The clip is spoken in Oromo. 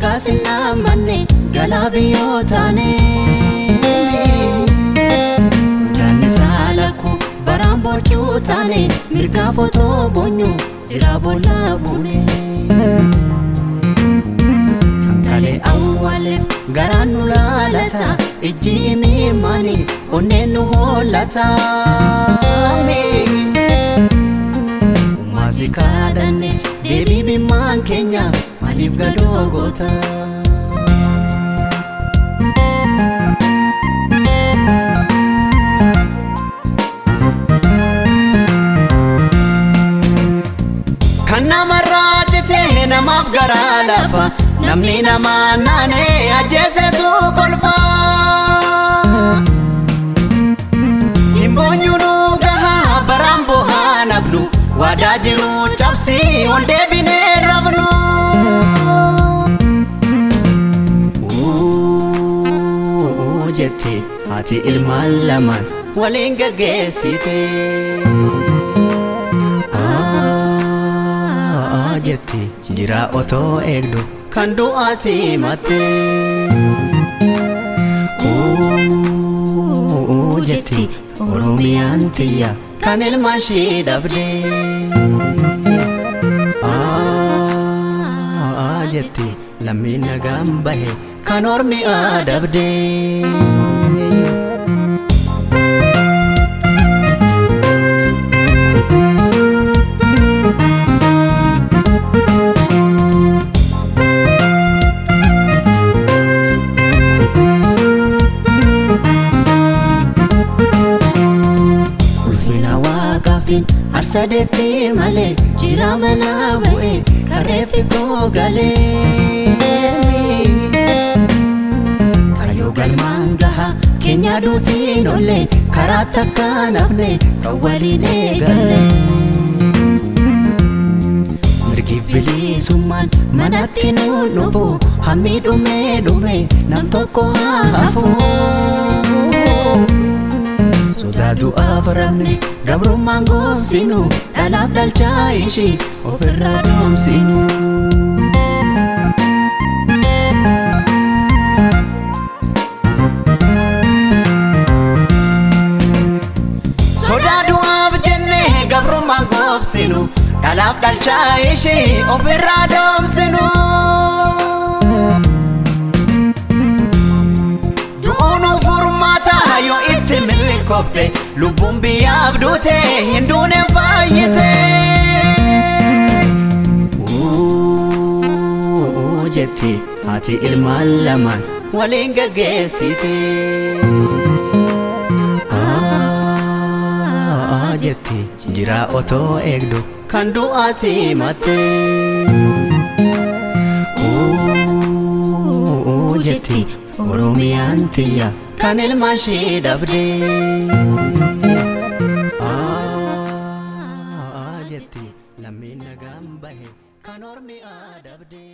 Dhagaa sinnaammanne galaa biyyoo taane. Godaanni saalakkuu baraan boocuu taane mirgaa footoo boonyu jira boolla buune. Kan kalee awwaaleef garaan nu laalata ijji imimmaani onneen nu hollata. Uumaa si kadhanne deebii bimmaan keenya maaliif gadoo goota? Kan namarraa citee namaaf garaa lafa namni namaa naanee ajjeesetu kolfa. Hin boonyuu gahaa baraan bohaa nafnu waadaa jiru cabsii ol deebinee rafnu. Jette haati ilmaan lamaan waliin gaggeessite. Jette jira otoo eegdu kan du'aa simatte. Jette Oromiyaan tiyya kan ilmaan ishee dhabde. Jette lammiin nagaan bahe kan ormi adabde. Ulfina waaqaafin harsadeetti malee jira mana bu'e karreeffi koo galee. Kayyoo galmaan gaha keenya duutiin olle karaa takka nafne kan waliin eegalle. Mirgi bilisummaan manatti nu dhufu hammi dhumee dhume nam tokko haa hafu. Sodaa du'aaf rafne gabrummaan goomsinu dhalaaf dhalchaa ishii ofirraa doomsinu. Sodaa du'aaf jennee gabrummaan goomsinu dhalaaf dhalchaa ishii ofirraa doomsinu. Du'uun furmaata yoo itti milkoofte lubbuun biyyaaf duute hin duune fayyite. Jette haati ilmaan lamaan waliin gaggeessite. Jette jira otoo eegdu kan du'aa simatte. Jette Oromiyaan tiyya kan ilmaan ishee dhabde. Jette lammiin nagaan bahe kan ormi adabde.